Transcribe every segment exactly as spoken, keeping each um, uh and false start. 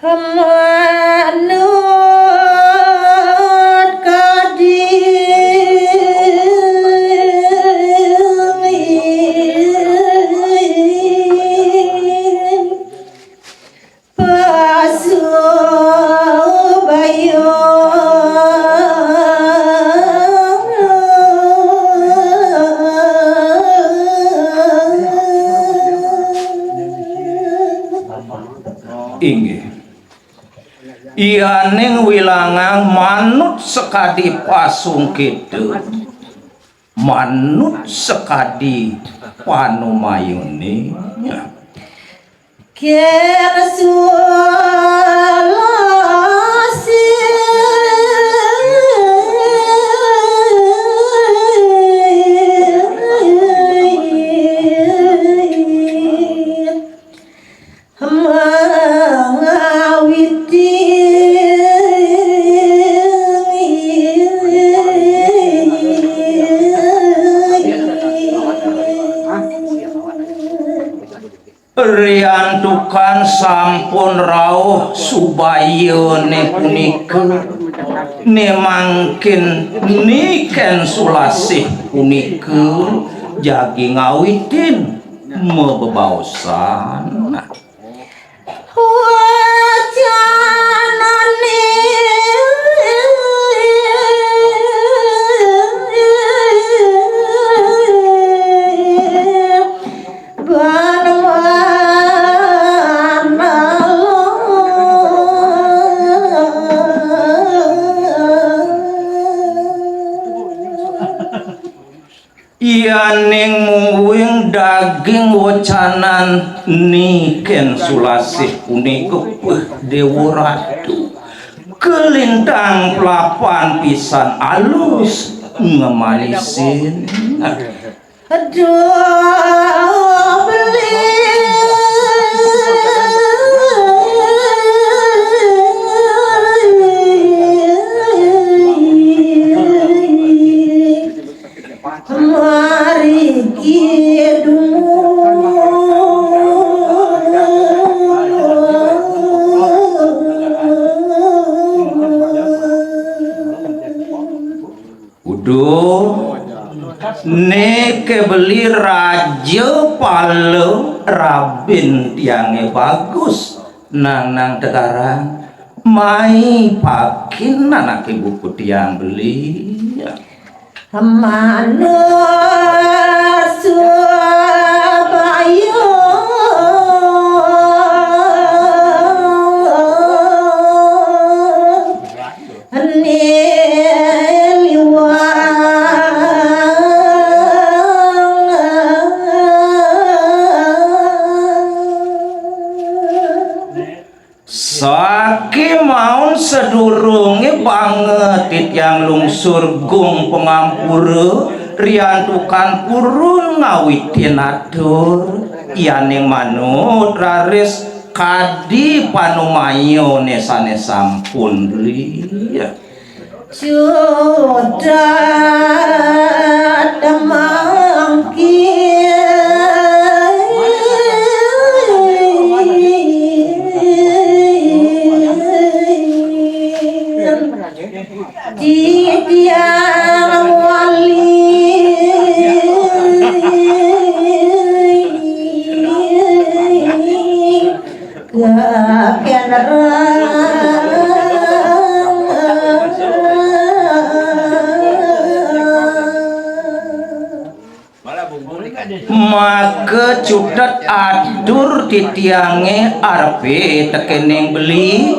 Manut kadi pasubaya. Inggih. Yaning wilangang manut sakadi pasungkita, manut sakadi panumayuné. Kén Sulasih mangawiti. Riantukan sampun rauh subayané punika, né mangkin Ni Kén Sulasih punika jagi ngawitin mabebaosan. Wacanané ban manalo. Yaning mungguing daging wecanan Ni Kén Sulasih punika, puh, Déwa Ratu, kalintang plapan pisan alus ngamanisin. Aduh, beli. Mari kidung. Uduh, né ké beli raja pala rabin tiangé bagus, nang nang tegarang, mai pakin anaké buku tiang beli. Manut subaya niliwang. Sakémaon sadurungé banget titiang lungsur gung pangampura, riantukan purun ngawitin atur, yaning manut raris kadi panumayané sané sampun beli. Cutet mangkin titiang wali. Kakenrang. Maka cutet atur titiangé arepé tekéning beli,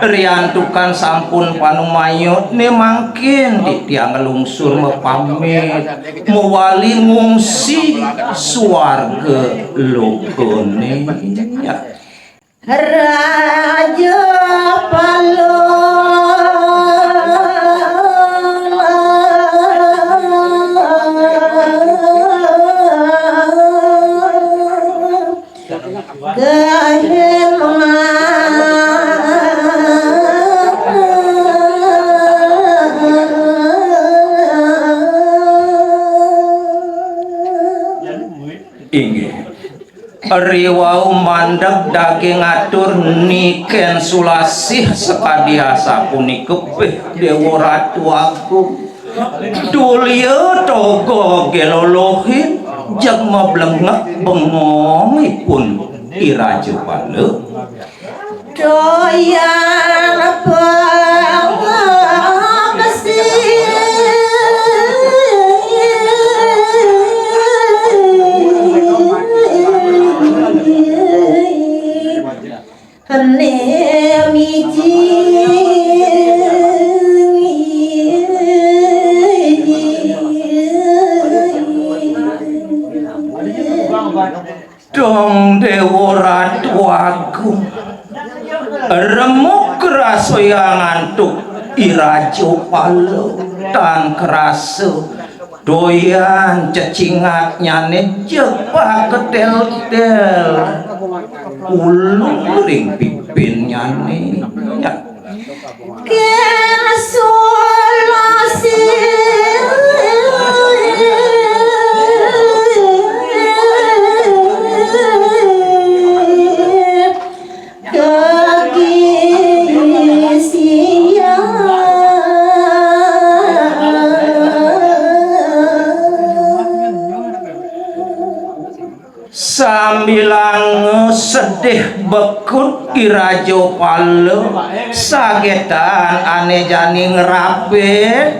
riantukan sampun panumayutné mangkin titiang nglungsur mapamit, mawali ngungsi suarga lokané. Raja Palung. Gahen. Inggih. Riwau mandeg daging atur Ni Kén Sulasih sakadi asapunika, pih Déwa Ratu Agung. Tulia toga gelolohin, jeg mablengek bengongipun I Raja Pala. Doyan pangabesi. Ené miji. Dong Déwa Ratu Agung, remuk rasa yang antuk I Raja Pala, tan krasa doyan cecingatnyané jeg paketel-tel ulung ring pipinnyané. Kén Sulasih. Kagisian. Sambilanga sedih bekut I Raja Pala, sagetan ané jani ngrapé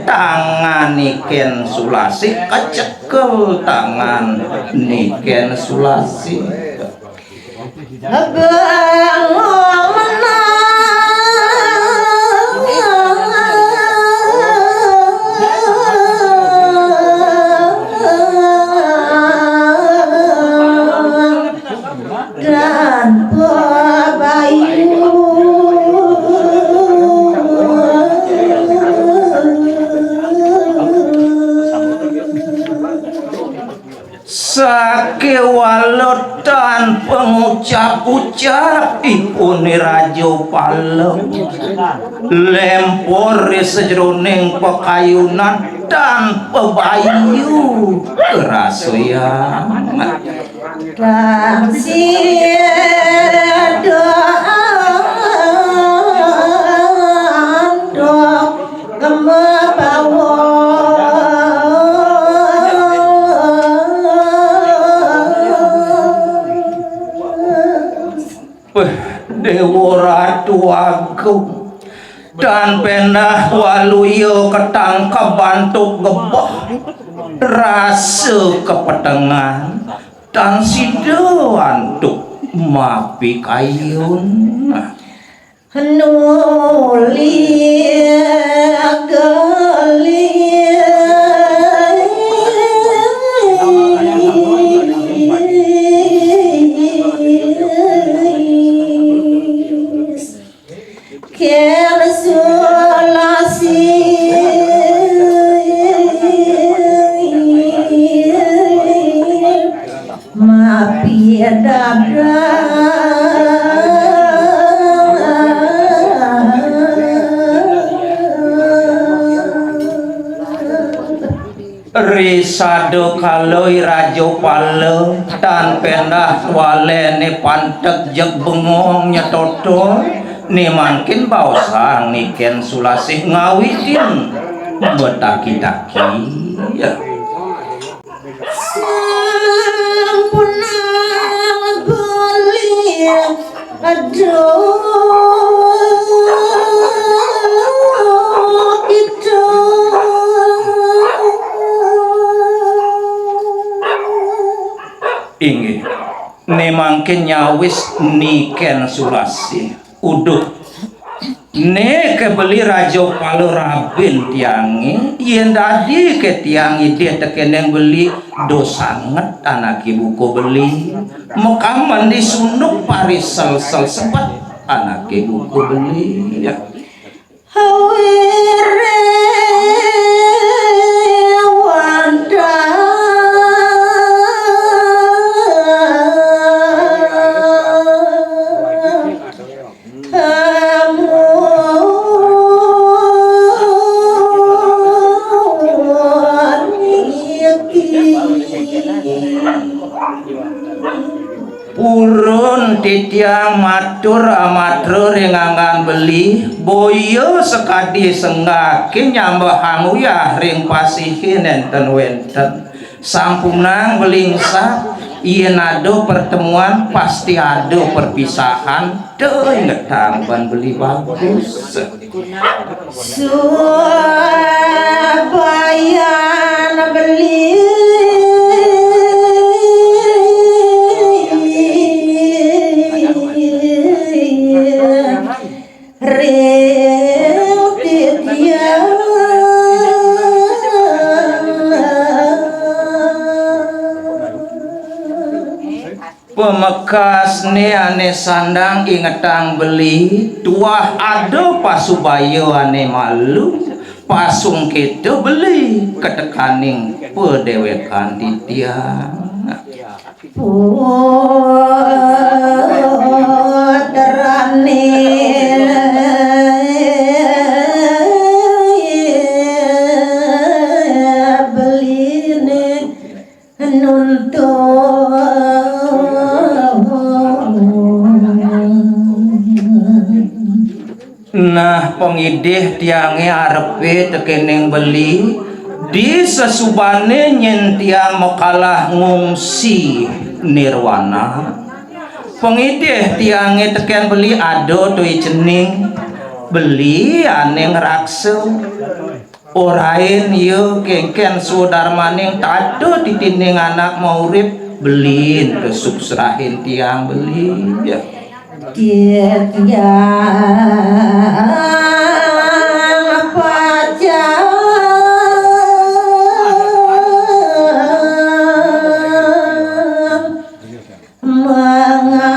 tangan Ni Kén Sulasih, kecekel tangan Ni Kén Sulasih. Abang menang. Dan pebayu. Sakéwala tan pangucap-ucap ipun I Raja Pala. Lempur ri sajeroning pakayunan tan pebayu karasayang. Kang sida andok mapawas. Wéh, Déwa Ratu Agung, tan péndah waluya ketangkeb antuk gebeh, rasa kapetengan, tan sida antuk mapikayun. Nuli gelis. Kén Sulasih. Mapi dagang. Ri sada kala I Raja Pala tan péndah tualéné panteg jeg bengong nyetotol, né mangkin baosang Ni Kén Sulasih ngawitin betaki-taki. Ya. Sampunang beli, aduh, gitu. Inggih, né mangkin nyawis Ni Kén Sulasih. Uduh. Né ké beli Raja Pala rabin tiangé, yén dadi ké tiang idih tekéning beli, da sanget anaké buka beli. Makamen di sunduk pariselsel sebet anaké buka beli. Ya. Awiré wanda. Purun titiang matur amatra ring anggan beli, boya sakadi senggaké nyambehang uyah ring pasihe nénten wénten. Sampunang beli ngesap, yén ada pertemuan, pasti ada perpisahan. Tuh, ingetang ban beli bagus. Subayan beli ring titiang. Pamekasné ané sandang ingetang beli, tuah ada pasubaya ané malu, pasungkita beli katekaning padéwékan titiang. Putrané beliné nuntun. Nah, pangidih tiangé arepé tekéning beli, di sesubané nyén tiang makalah ngungsi nirwana. Pangidih tiangé tekén beli ada to i cening, beli ané ngraksa. Orain ya kénkén swadarmaning tada titining anak maurip, beliin kasuksrahin tiang beli. Ya. Titiang pacang mangastawian.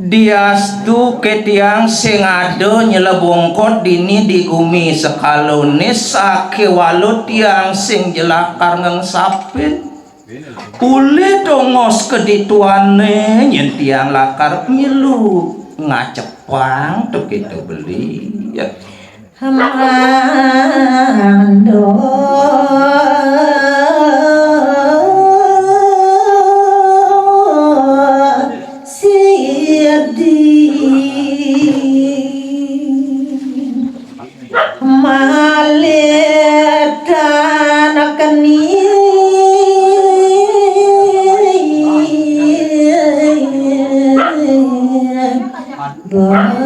Diastu ké tiang sing ada nyelebungkot dini di gumi sekalané, sakéwala tiang sing ja lakar ngengsapin. Uli tongos kedituané nyén tiang lakar milu ngacepang to kéto beli. Ya. Mando sidi. Malih tan keni bencana.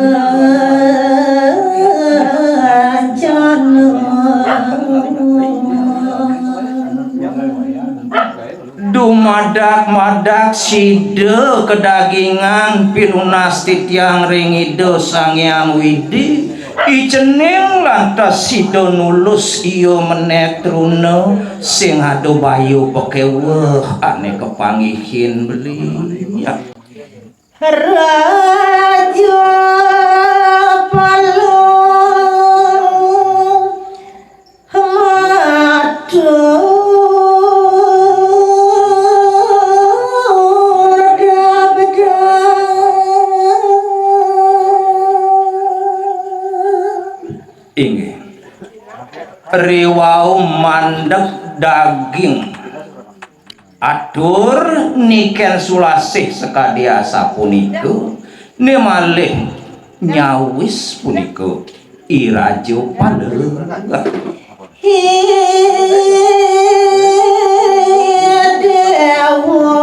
Dumadak-madak sida kadagingan pinunas titiang ring Ida Sang Hyang Widi, i cening lantas sida nulus ia menék truna sing ada bayu pakéweh ané kapanggihin beli. Raja Pala matur dabdab. Inggih. Riwau mandeg daging. Atur Ni Kén Sulasih sakadi asapunika, né malih nyawis punika I Raja Pala. Hi Déwa.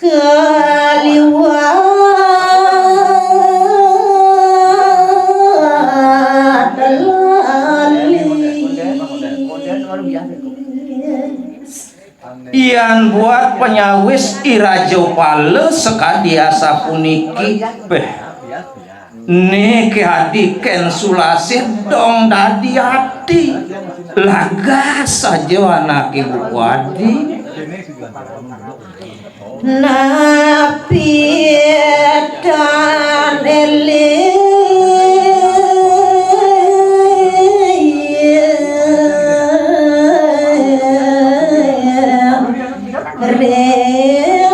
Kaliwat lali. Yan buat panyawis I Raja Pala sakadi asapuniki, béh. Niki adi Kén Sulasih dong dadi ati. Lagas saja anaké buka adi. Napi tan éling ring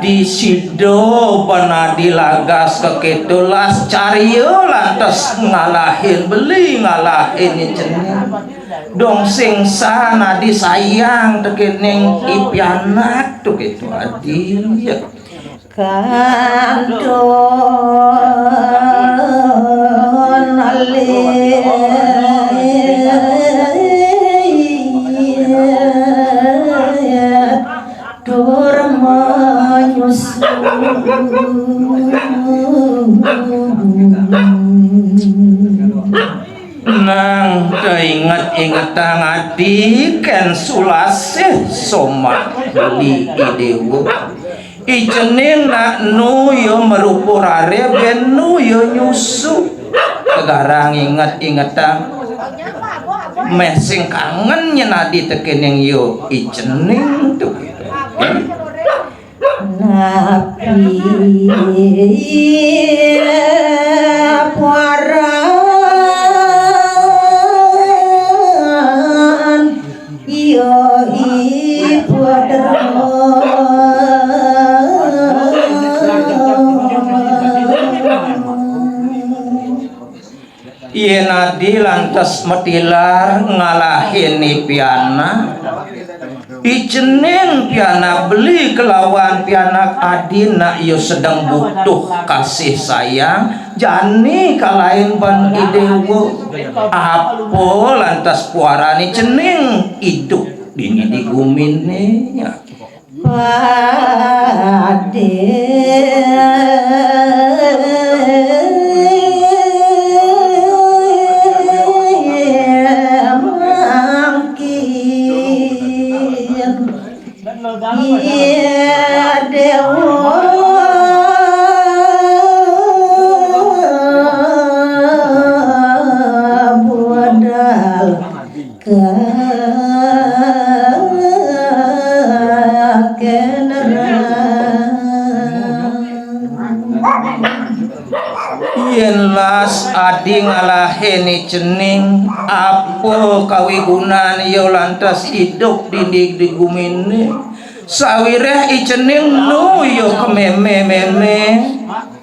Di sida ban adi lagas kakéto, las carya lantas ngalahin beli, ngalahin I Cening. Dong sing san adi sayang tekéning i pianak to kéto adi. Kantun alih tur manyusu. Nang kainget-ingetang adi kén sulasih somat beli I Déwa. I Cening nak nu ya marupa raré, bén nu ya nyusu. Tegarang inget-ingetang. Méh sing kangen nyén adi tekéning ya I Cening to. Napi puaran ya i putra. Yén adi lantas matilar ngalahin i pianak, I Cening pianak beli kalawan pianak adi nak ya sedeng butuh kasih sayang, jani kalahin ban I Déwa. Apa lantas puaran I Cening idup dini di guminé? Pada mangkin, ya Déwa, budal kakénera. Yén las adi ngalahin I Cening, apa kawigunan ya lantas idup dini di guminé? Sawiréh I Cening nu ya kamémé-mémé,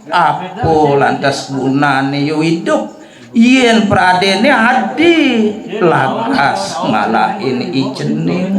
apa lantas gunané ya idup? Yén pradéné adi lagas ngalahin I Cening.